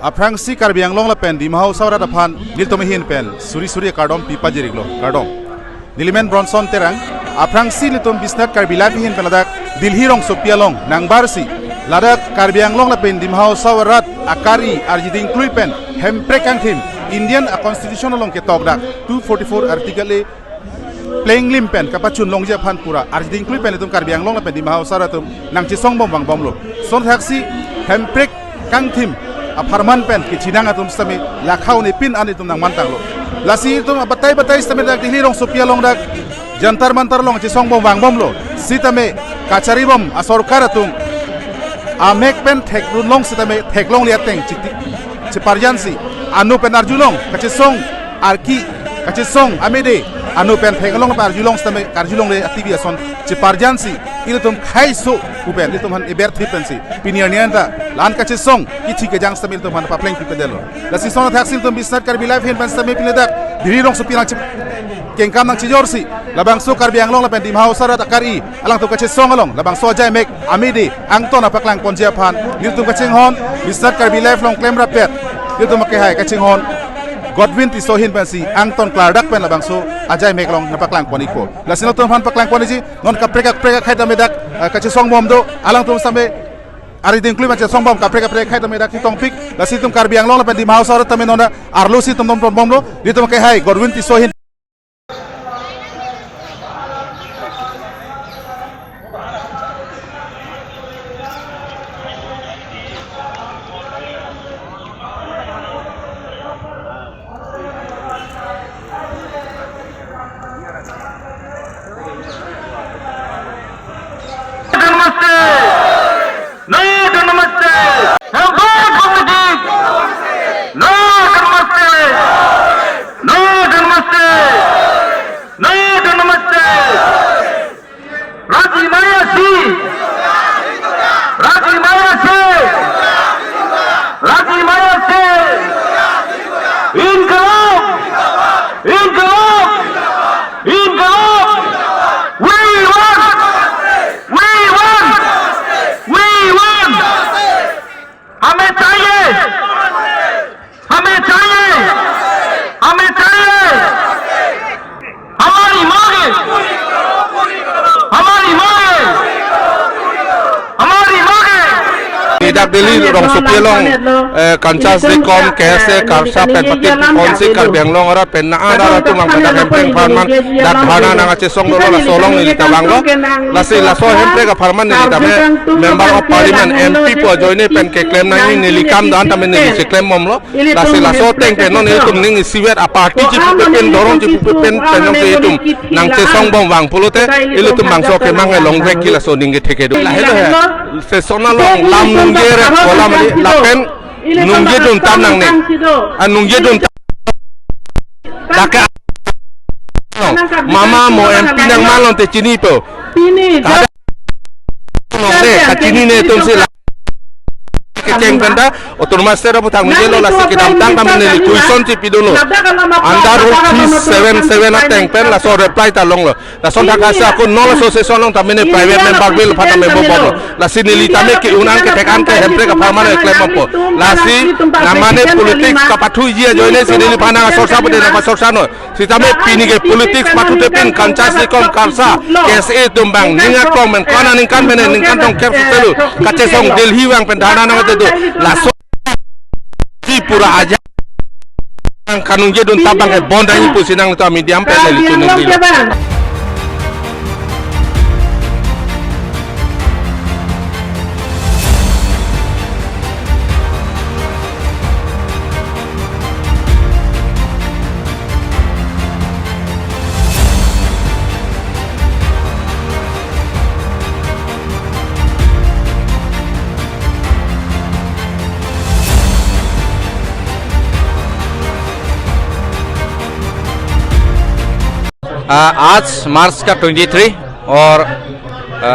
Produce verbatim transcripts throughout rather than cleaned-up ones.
Aphrangsi Karbi Anglong lapen Dima Hasao arat aphan nelitum ahin pen suri suri kardom pi pajir-iklo, kardom. Neli men Bronson Terang, aphrangsi nelitum Biswanath Karbi Live ahin pen ladak Delhi rongsopi along nangbarsi, ladak Karbi Anglong lapen Dima Hasao arat akari arjiding klui pen Hemprek kangthim Indian a Constitution along ketokdak two forty-four Article A plenglim pen kapachun longji aphan pura arjiding klui pen itum Karbi Anglong lapen Dima Hasao arat atum nangchesong bom vangbomlo. Lason thaksi Hemprek kangthim apharman pen kachinang atum sitame lakha un-e pin an itum nangmantanglo. Lasi itum abatai batai sitame dak Delhi rongsopi along dak Jantar Mantar along chesong bom vangbomlo. Sitame kachari bom asorkar atum amek pen theklong sitame theklongle ateng chiti cheparjansi anu pen arjulong, kachesong arki, kachesong amede, anu pen theklong pen arjulong sitame karjulongle atibi ason cheparjansi ilitum khaiso pu pen ilitum aphan eberthi pensi pini arni anta la-an kachesong kithi kejang sitame ilitum aphan papleng pipedelo. Lasi lason thaksi ilitum Biswanath Karbi Live ahin pen sitame pini dak Delhi rongsopi nangche-, kengkam nangchejorsi labangso Karbi Anglong lapen Dima Hasao arat akari alangtum kachesong along labangso ajai mek amede angton nangpaklang ponji aphan nelitum kachinghon, Biswanath Karbi Live along klemrappet nelitum akehai kachinghon Godwin Tisso ahin pensi angton klardak pen labangso ajai mek along nangpaklang pon-ikpo. Lasi nangtum aphan paklang ponji, non kaprek kaprek akhai tame dak, eh, kachesong bom do, alangtum sitame arjiding klui pen chesong bom kaprek kaprek akhai tame dak chetongpik. Lasi itum Karbi Anglong lapen Dima Hasao arat tame non arlosi itum dom pon bomlo, nelitum akehai Godwin Tisso ahin. नमस्ते। No to नमस्ते। हम बहुत positive। No to नमस्ते। No to नमस्ते। No to नमस्ते। राजी माया सी। राजी माया सी। राजी माया सी। इनकलाब। इनकलाब। इनकलाब। We want। We want। We want। हमें चाहिए। हमें चाहिए। हमें चाहिए। हमारी मांगे। हमारी मांगे। हमारी मांगे। Dak Delhi rongsopi along, eh, Kanchas Dekom, K S A, KARSA pen pati ponsi Karbi Anglong arat pen na arat atum angkada Hemprek apharman dak dharna nangkachesong dolo, laso along neli ta vanglo. Lasi laso Hemprek apharman neli tame Member of Parliament, M P pu ajoine pen keklem nangji neli kam do-an tame neli cheklem bomlo. Lasi laso ateng pen non itum ning isivet a party chipupe pen, dorong chipupe pen, pen jongsi itum nangchesong bom vang pulote ilitum bangso kemang e longvek ke laso ningje theke do. Lahelo he. Sesona along lam ningje re kolam ali lapen ningjedun tam nangne. A ningjedun tam. Dak ke mama mo M P nangman longte chinipo. Kada nongle kachinine itumsi la kecheng pen ta Autonomous State aputhak ningje lo, lasi kedamtang tame neli question chipi dolo. Under Rule three seven seven ateng pen laso reply ta longlo. Lason thakasi ako non laso session along tame ne private member bill aphan tame bomlo. Lasi neli tame ke-un an kethek an ke Hemprek apharman keklem bompo. Lasi namane politics kapathuji ajoine si neliphan nangsorsa pute nangsorsa noi. Sitame pini ke politics pathuthe pin Kanchas Dekom, KARSA, K S A atum bang ning akrong pen ko-an aningkan mene ningkan throngkep sutelo kachesong Delhi vang pen dharna nangkathe do. Laso Tripura aja ang kaningjedun tabang ke bon dai pusi nangtum medium pen neli chuneng dilo. आ, आज मार्च का twenty three और, आ,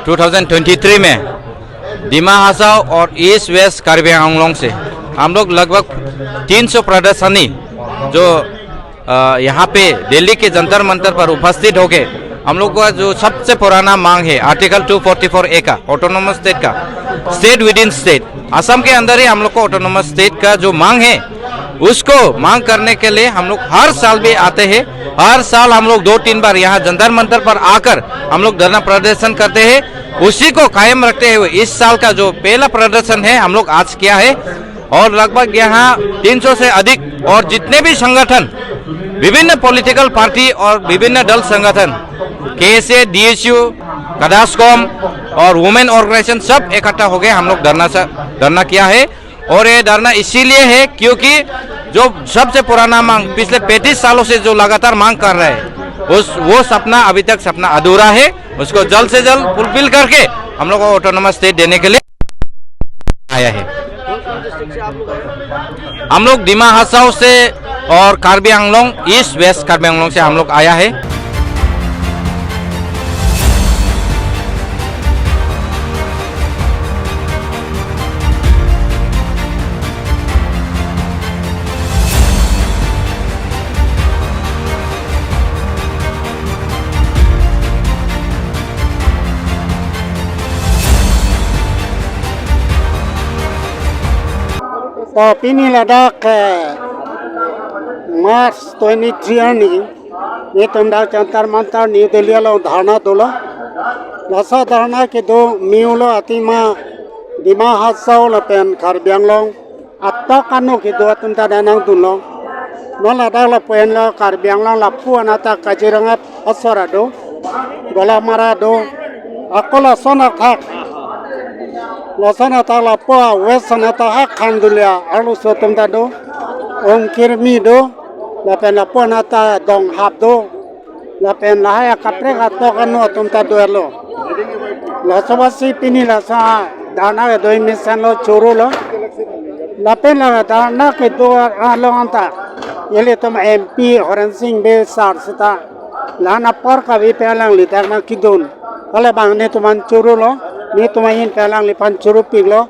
two thousand twenty three में दिमा हासाओ और east west Karbi आंगलोंग से हम लोग लगभग तीन सौ प्रदर्शनी जो, आ, यहाँ पे दिल्ली के जंतर मंतर पर उपस्थित होके हम लोग का जो सबसे पुराना मांग है आर्टिकल टू फोर्टी फोर ए का, ऑटोनोमस स्टेट का, state with in state, Assam के अंदर ही हम लोग को ऑटोनोमस स्टेट का जो मांग है, उसको मांग करने के लिए हम लोग हर साल भी आते हैं। हर साल हम लोग दो तीन बार यहाँ जंतर मंतर पर आकर हम लोग धरना प्रदर्शन करते हैं। उसी को कायम रखते हुए इस साल का जो पहला प्रदर्शन है, हम लोग आज किया है। और लगभग यहाँ तीन सौ से अधिक और जितने भी संगठन, विभिन्न पॉलिटिकल पार्टी और विभिन्न दल संगठन, केएसए, डीएसयू, काडासकॉम और वुमेन ऑर्गेनाइजेशन सब इकट्ठा हो गए, हम लोग धरना सा-, धरना किया है। और ये धरना इसीलिए है क्योंकि जो सबसे पुराना मांग, पिछले पैंतीस सालों से जो लगातार मांग कर रहे हैं, उस, वो सपना अभी तक सपना अधूरा है। उसको जल्द से जल्द फुलफिल करके हम लोग को ऑटोनोमस स्टेट देने के लिए आया है। हम लोग दिमा हासाओ से और कार्बी आंगलोंग, ईस्ट वेस्ट कार्बी आंगलोंग से हम लोग आया है। To pini ladak, eh, March twenty-three arni, netum dak Jantar Mantar New Delhi along dharna dolo. Laso dharna kedo miulo athema Dima Hasao lapen Karbi Anglong atok anu kedo atum ta nangdunlo. Non ladak lapu-an lo Karbi Anglong lapu anat ta Kaziranga asor do, Dolamara do, ako lason athak, lason athak lapu a West anat ta ha Khandulia arloso atum ta do, Ongkirmi do, lapen lapu anat ta Donghap do, lapen lahai akaprek atok anu atum ta do-lo. Laso apotsi pini laso dharna kedo mesen lo churu lo. Lapen la dharna kedo along anta ilitum M P Horen Sing Bey sar seta la-an apor kave pen alangli dak nangkedun. Kale bang netum aphan churu lo, netum ahin pen alangliphan churu piklo.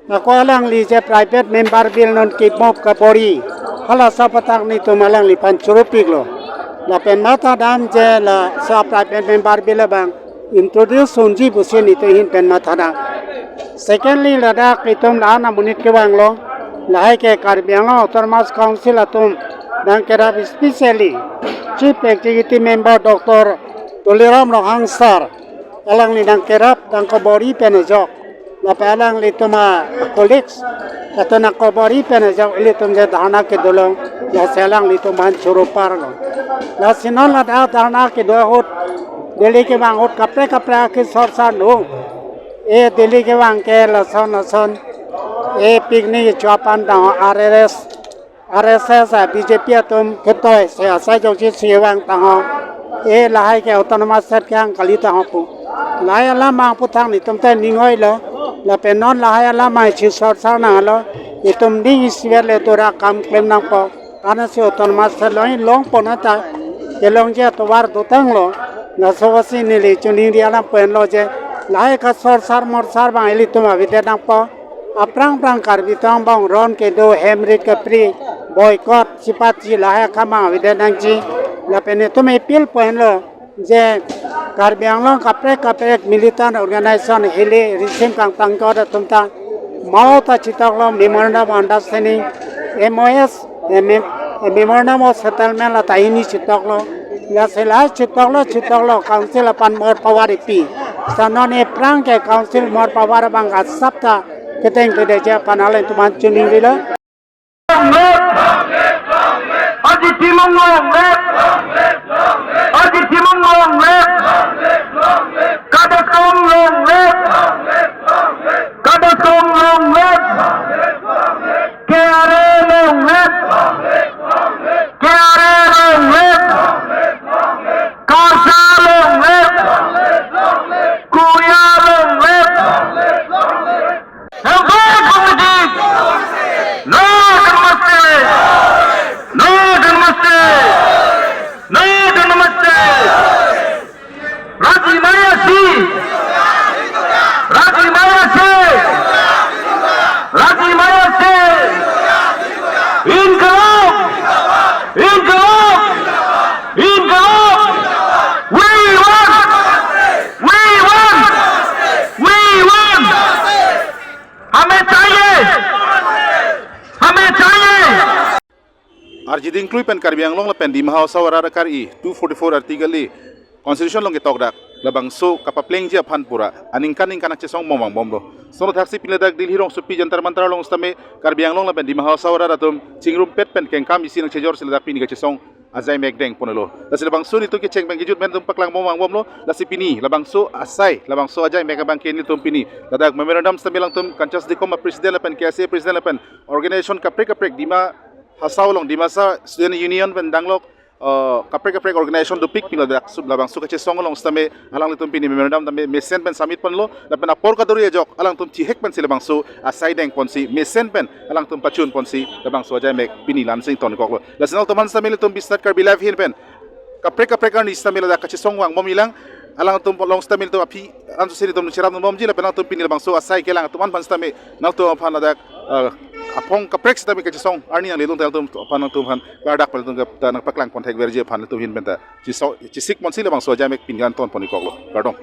Ako alangli je private member bill non kemop kabor-i, halaso aputhak netum alangliphan churu piklo. Lapen matha dam je laso private member bill abang introduce unji pusi netum ahin pen matha dam. Secondly, ladak itum la-an amonit kevanglo, lahai ke Karbi Anglong Autonomous Council atum nangkerap, especially Chief Executive Member Doctor Tuliram Ronghang sir, alangli nangkerap nangkebor-i pen ajok, lapen alanglitum a colleagues atum nangkebor-i pen ajok ilitum je dharna kedo along, lasi alanglitum aphan churu parlo. Lasi non ladak dharna kedo ahut, Delhi kevang ahut kaprek kaprek akesorsar do. E Delhi kevang ke lason lason, e picnic kecho aphan tang R S S, R S S a B J P atum ketoi se asai jokji si vang tangho. E lahai ke autonomous state kehang kali tangho pu. Lahai alam abang aputhak netum ta ning oilo. Lapen non lahai alam abang isi sorsar nanglo. Itum ning isivet le tora kam klem nangpo. Ansi autonomous state lo-in longpo nata. Kelongji atovar dotanglo. Laso apotsi neli choningri alam pen lo je, lahai kasorsar morsar abang ilitum avedet nangpo. Aphrang phrang Karbi tong bang ron kedo, hem rit kapri, boycott, chipat chi lahai akam abang avedet nangji. Lapen itum appeal pen lo je Karbi Anglong kaprek kaprek militant organization hili risim kangtangkot atum ta mo ta chitoklo, memorandum of understanding, M O S, eh, mem-, eh, memorandum of settlement la tahini chitoklo. Lasi la chitoklo, chitoklo, council aphan motor power ipi. Seta non aphrang ke council motor power abang asap ta keteng kedeji aphan alanglitum aphan choningrilo. Aji Timung long live! Aji Timung long live! Kadasong long live! Kadasong long live! K R A long live! K R A long live! Karsa long live! Korea long live! Hemprek committee! No autonomous state! No autonomous state! No autonomous state! Raji Maya si! Raji Arjiding klui pen Karbi Anglong lapen Dima Hasao arat akari two forty-four article e Constitution along ketokdak labangso kapaplengji aphan pura aningkan ningkan kachesong bom vangbomlo. Sono thaksi pini ladak Delhi rongsopi Jantar Mantar along sitame Karbi Anglong lapen Dima Hasao arat atum chingrumpet pen kengkam isi nangchejor si ladak pini kachesong ajai mek dengponlo. Lasi labangso nelitum kecheng pen kejut pen nelitum paklang bom vangbomlo. Lasi pini labangso asai, labangso ajai mek abang ke nelitum pini ladak memorandum sitame alangtum Kanchas Dekom a-president lapen K S A president lapen organization kaprek kaprek Dima Hasao along Dimasa Student Union pen danglok uh, kaprek kaprek organization dopik pini ladak sub labangso kachesong along sitame alanglitum pini memorandum tame mesen pen submit ponlo lapen apor kaduri ajok alangtum chihek pensi labangso asai dengponsi mesen pen alangtum pachunponsi labangso ajai mek pini lansing tonkoklo. Lasi nangtum aphan sitame nelitum Biswanath Karbi Live ahin pen kaprek kaprek arni sitame ladak kachesong vangbomjilang. Alangtum along sitame nelitum aphi ansu sini tum cherap nungbomji lapen nangtum pini labangso asai kelang atum aphan sitame nangtum aphan ladak uh, aphong kaprek sitame kachesong arni nanglelung nangtum aphan nangtum aphan klardak pen nangtum ta nangpaklang ponthekverji aphan nangtum ahin pen ta chiso chisikponsi labangso ajai mek pini an tonponikoklo. Kardom.